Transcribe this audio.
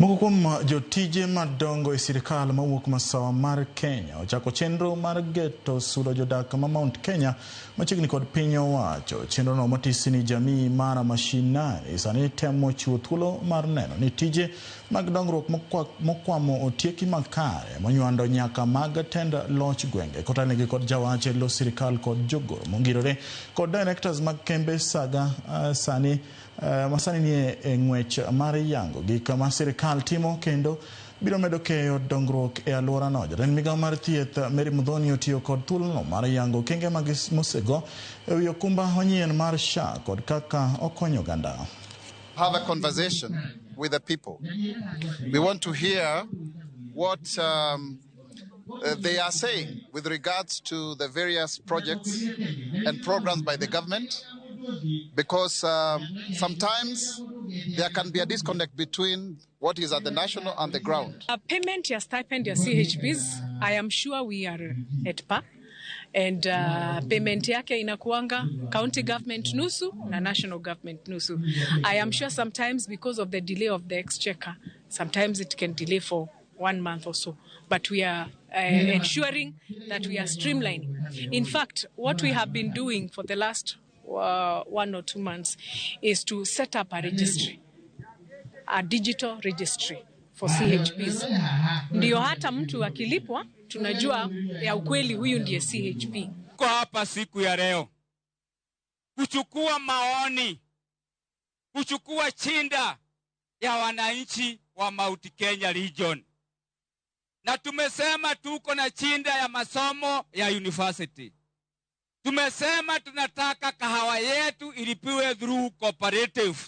Moko kuom jotije madongo e sirikal mawuok masawa mar Kenya ochako chenro mar geto sudo jodak ma Mount Kenya machiegni kod piny owacho. Chenrono motisi ni jamii mar mashinani sani temo chiwo thuolo mar neno ni tije mag dongruok mokwamo otieki makare monywando nyaka mag tend loch gwenge kotelnegi kod jawach e lo sirikal kod jogoro mongirore kod directors mag kembe saga sani masani nie e ng'wech mar yango gik ma sirikal timo kendo biro medo keyo dongruok e alworano. Jatend migawo mar thieth Mary Muthoni otiyo kod thuolono mar yango okenge mag mosego e wi okumba manyien mar SHA kod kaka okonyo oganda. Have a conversation with the people. We want to hear what they are saying with regards to the various projects and programs by the government, because sometimes there can be a disconnect between what is at the national and the ground. Payment ya stipend ya CHPs, I am sure we are at par. And payment yake inakuanga county government nusu na national government nusu. I am sure sometimes because of the delay of the exchequer, sometimes it can delay for one month or so. But we are ensuring that we are streamlining. In fact, what we have been doing for the last 1 or 2 months is to set up a registry, a digital registry for CHPs. Ndio hata mtu akilipwa tunajua ya ukweli huyu ndiye CHP. Tuko hapa siku ya leo kuchukua maoni, kuchukua shida ya wananchi wa Mount Kenya Region, na tumesema tuko na shida ya masomo ya university. Tumesema tunataka kahawa yetu ilipiwe through cooperative.